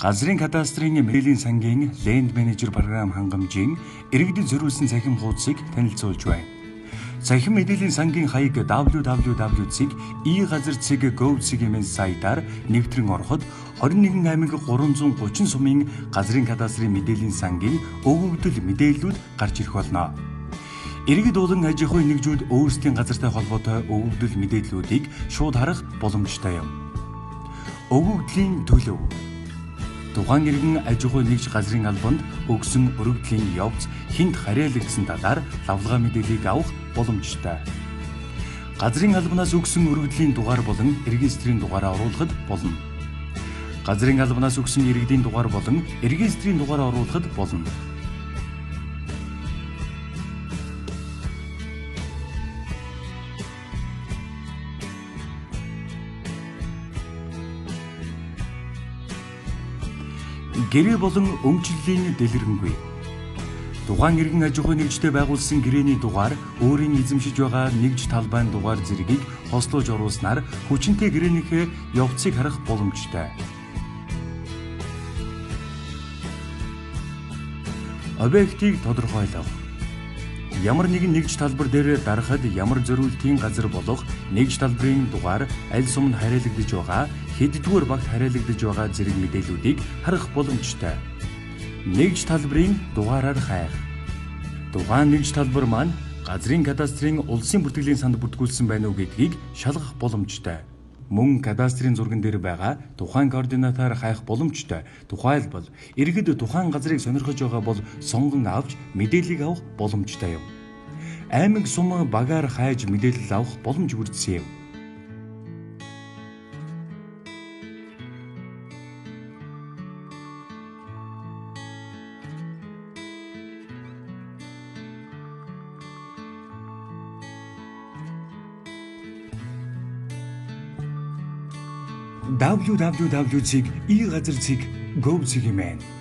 Газрын кадастрын мэдээллийн сангийн Land Manager програм хангамжийн иргэдэд зориулсан цахим хуудсыг танилцуулж байна. Цахим мэдээллийн сангийн хаяг www.e-gazar.gov.mn сайтаар нэвтрэн ороход 21 аймаг 330 сумын газрын кадастрын мэдээллийн сангийн өгөгдөл мэдээллүүд гарч ирэх болно. Иргэд болон аж ахуйн нэгжүүд өөрсдийн газартай холбоотой өгөгдөл мэдээллүүдийг шууд харах боломжтой юм. Өгөгдлийн төлөв. Тухайн иргэн аж ахуй нэгж газрын албанд өгсөн өргөдлийн явц хэнд харьяалагдсан талаар лавлгаа мэдээллийг авах боломжтой. Газрын албанаас өгсөн өргөдлийн дугаар болон регистрийн дугаараа оруулахад болно. Газрын албанаас өгсөн иргэдийн дугаар болон регистрийн дугаараа оруулахад болно. Гэрээ болон өмчлөлийн дэлгэрэнгүй. Тухайн иргэн аж ахуйн нэгжтэй байгуулсан гэрээний дугаар өөрийн эзэмшиж байгаа нэгж талбайн дугаар зэргийг хослуулж оруулснаар хүчинтэй гэрээнийхээ явцыг харах боломжтой. Объектыг тодорхойлох. Ямар нэгэн нэгж талбар дээр дарахад ямар зориултын газар болох нэгж талбарын дугаар аль суманд харьяалагдаж байгаа, хэддүгээр багт харьяалагдаж байгаа зэрэг мэдээллүүдийг харах боломжтой. Нэгж талбарын дугаараар хайх. Тухайн нэгж талбар маань газрын кадастрын улсын бүртгэлийн санд бүртгүүлсэн байна уу гэдгийг шалгах боломжтой. Мөн кадастрын зурган дээр байгаа тухайн координатаар хайх боломжтой. Тухайлбал, иргэд тухайн газрыг сонирхож байгаа бол сонгон авч мэдээллийг авах боломжтой юм. Аймаг сум багаар хайж мэдээлэл авах боломж бүрдсэн юм. www.e-gazar.gov.mn.